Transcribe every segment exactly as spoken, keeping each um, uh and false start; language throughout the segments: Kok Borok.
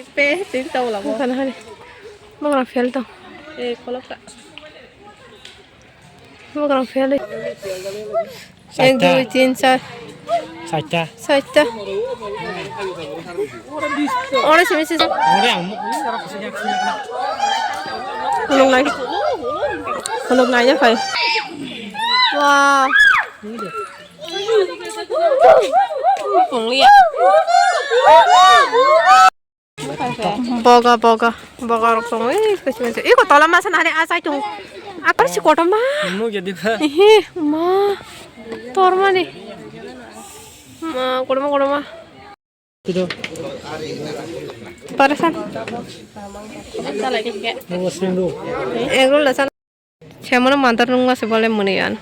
Pe, tin tau labo. Bukan hari. Bukan fail tong. Eh, kolok ta. Bukan fail. Ek, dui, tin, char. Saita. Saita. Ora simi sisi. Ora ang. Huluk nai. Huluk nai ya kai. Wah. Pungli ya. Boga, boga, boga rok tongo. Ei, kaisu, kaisu. Iko tola masa nari achai tongo. Akar si kotorma. Nugya diba? Ehe, ma. Tormani. Ma, kotorma, kotorma. Pare san. Nugya sendo. Egg roll da san. Semano mantar nungma se bole muni an.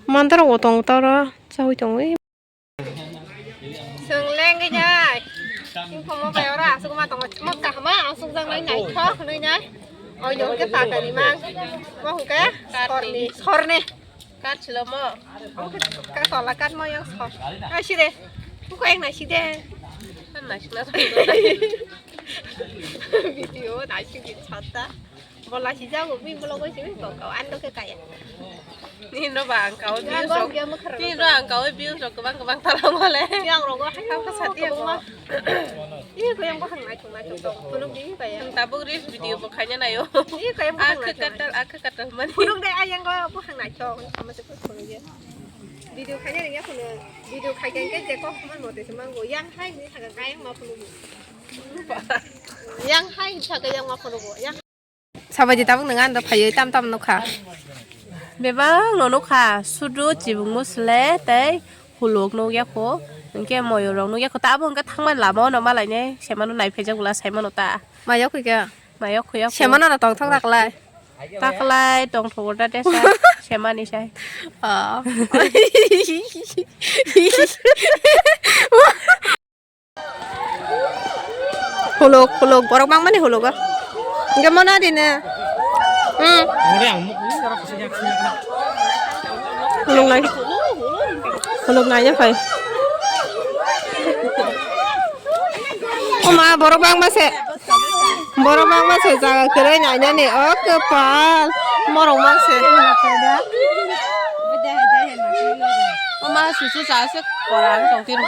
Mantar o tong toro chawi tongwi. Chwng lengwi nai. Chwng thangma bai oro aswk ma tongo. Mo kahma aswk jak nai naithok hwnwi nai. Oino hwnkhe pakani mang. Mo hwnkhe sorni, sorni. Kat silo mo. Omo khe ka tola kat mo yang sor. Nai side. Buko yang nai side. Kan nai sina. Video nai side sata. Bola si jago, mi bola goi si, mi kok kau ando ke kaya. Ni no ba ang kau views rok. Ni no ang kau views rok kebang kebang talang wale. Yang rogo hai kau kesat ya ko. Iya ko yang bahang nai chong nai chong tong. Punuk di kaya. Tabuk reels video bo khanya nayo. Iya ko yang bahang nai chong. Akhe katal, akhe katal mani. Punuk dai ayang ko bahang nai chong. Sama se ko punuk ya. Video khanya ring ya punuk. Video khanya ke je ko man mote se mango. Yang hai ni thaga kaya ma punuk. Yang hai thaga yang ma punuk. Yang Sabaidi tabuk nwng ano phaiwi tam tam nukha. Bebak no nukha, sudu chibung musle tei huluk nukya kho, hinkhe moyol rok nukya kho, tabuk hinkhe thangmani lama o no malainai, semano naiphaijak bwla saimano ta. Mayok khuikha. Mayok khuya kho. Semano no tongthok taklai. Taklai tongthogo ta tesa, semani sai. Oh. Huluk, huluk, borok bangmani hulugo. Hingke mona dine. Hmm. Huluk nai. Huluk nai ya, phai. Oma, borok bangma se. Borok bangma se jaga kwrwi nainani. O kwpal. Morok mang se. Oma, susu sa se. Kora ang tong tiro.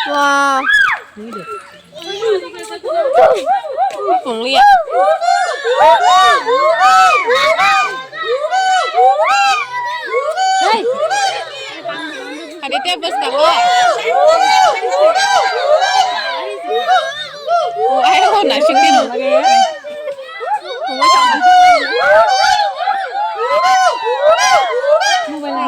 Wah. Punglia. Hey. Aditya basta ko. Ayo na shikiro. Mobile.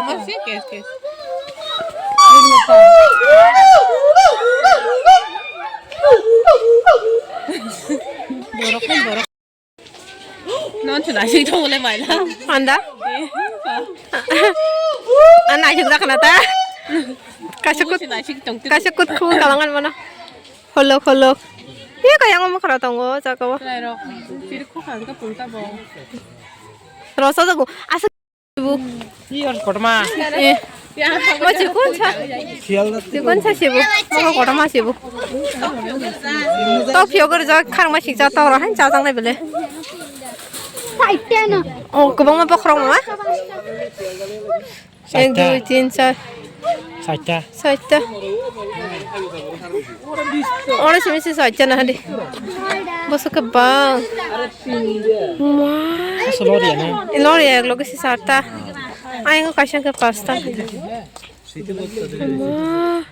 Borok kan borok. Non chuna sing thong le mai la. Anda? Ana sing dak na ta. Kasukut. Chuna sing thong. Kasukut khu kalangan mana? Holok holok. Iya kaya ngomong kara tongo jaga wa. Lai rok. Sir khu kan ka punta bo. Rosa jago. Asa. Sibu. Iya, kotorma. Eh. Mo chikon sa. Chikon sa sibu. Mo kotorma sibu. Tok phiyok gor jak khar ma sik ja tok ra han cha jang nai bele. Saita no. Oh, kwbangma bokhorok ma. Ek, dui, tin, char. Saita. Saita. Oro simi se saita na hadi. Boso kwbang. Ma. Asa lori ya na? Lori ya, loge se sarta. Ayang kaisa ke pasta. Ma.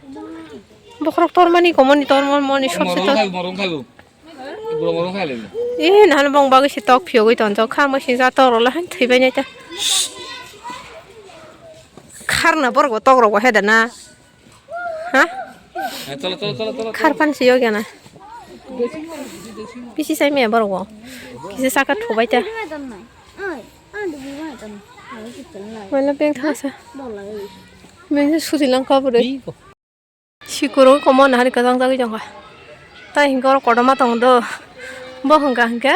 Bokhorok tormani, komoni tormani, sob se tor. Morong khai, morong khai bo. Buro morong khai le. Eh, nahal bong bagwi se tok phiyogwi tonjak, kha masi ja tok rok le han thwibai nai ta. Kharna borok bo tok rok bo heda na. Ha? Eh, cholo, cholo, cholo, cholo. Khar pan si yogya na. Bisi sai me borok bo. Kisa saka thubai ta. Wala beng thangsa. Beng susi lang ka bwrwi. Sikuru komo nahari kwchang jagwi tongkha. Tai hinkhe oro kotorma tongo do. Bo hwnkha hinkhe.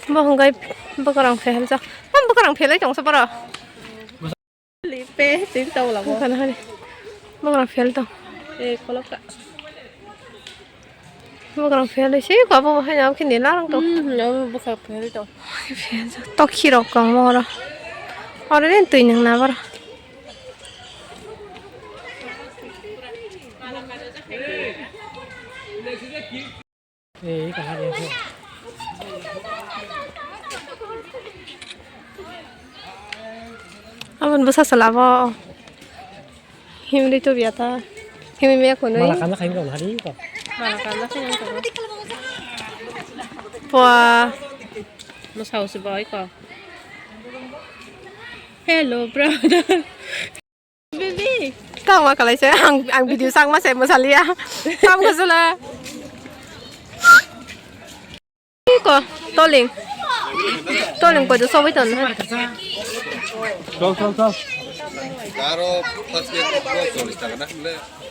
Bo hwnkhe bwkrang pheheljak. Bwkrang phelai tongsa borok. Pe, tin tau labo. Hwnkha nahari. Bugrang phel tong. Eh, kolok ka. Bugrang phel se ko abo hai na khe ni larang tong. Hmm, abo bugrang phel tong. Phel tong. Tokhi rok kong mo oro. Oro ni twi nang na boro. Abon bwsa chwla bo himri to biya ta himri me khonwi. Mala kanja khaini rok hari ko. Mala kanja khaini rok. Pua. Mwsa usi boy ko. Hello brother. Tamo kalai se ang ang video sang ma se masaliya. Tam ko sula. Ko toling. Toling ko do sobai ton. Chol chol chol.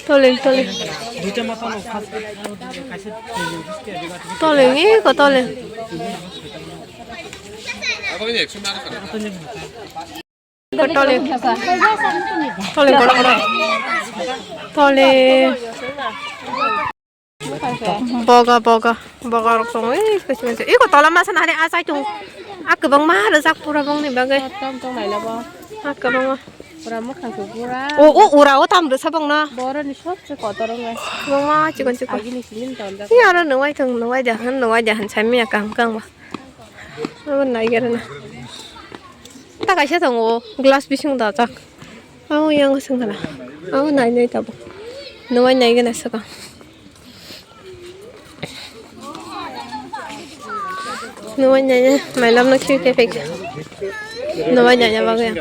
Toling toling. Toling e ko toling. Tole. Tole, kono, kono. Tole. Boga, boga. Boga rok tongo. Ei, kisi, kisi. Iko tola masa nari achai tung. A kwbangma rwjak pura bongni bagwi. Tam tong naila bo. A kwbangma. Pura mwkhang se pura. O, o, ura o tam rwsa bongno. Boroni sobse kotor wngnai. Kwbangma chikon chikon. Agini sinin tonjak. Ni aro nwai thung, nwai jahan, nwai jahan sai miya kaham kaham ba. Abo naigerana. Ta kaisa tongo, glass bising dajak. Abo yang swngkhana. Abo nai nai tabuk. Nwai naigena swkang. Nwai naina, mailamno khibi khe phaikha. Nwai naina bagwi ang.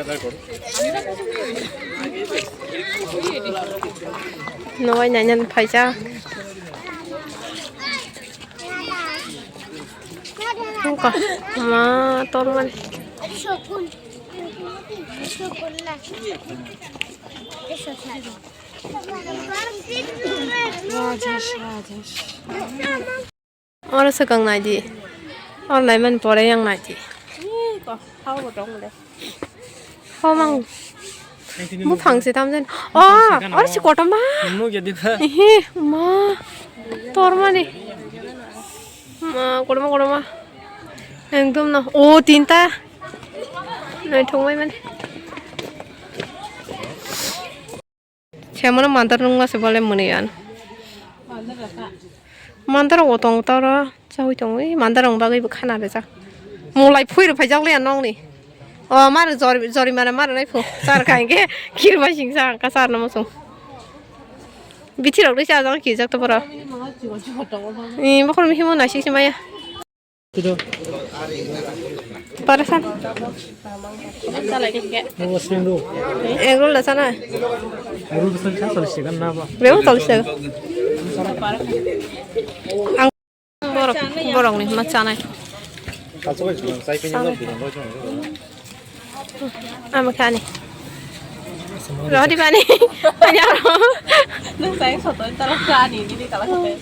Nwai naina phaijak. Wngkha ma tormani. Oro swkang naidi. Oro naimani pore yang naidi. Ih, ko, hao bo tong le. Hao mang. Buphang se tamjani. Oh, oro se kotorma. Nung ya diba? Ehe, ma. Tormani. Ma, kotorma, kotorma. Ekdom no. Oh, tinta. Naithok mai mani. Semano mandar nungma se bole muni an. Mandar o tong toro chawi tong wi mandar rong bagwi bo khana rejak. Mulai phui rw phaijak le nong ni. O mar jor jori mara mar nai phu. Sar khai ke khir bai sing sa ka sar no mosong. Bithi rok le cha jang ki jak to boro. Ni bokol mi himo na sik se maya. Para san. Egg roll da sana. Bebo cholish taka. Ang borok borok ni ma chanai. Ama khani. Rodi bani. Anya ro. Nung sai soto tala khani ni tala khani.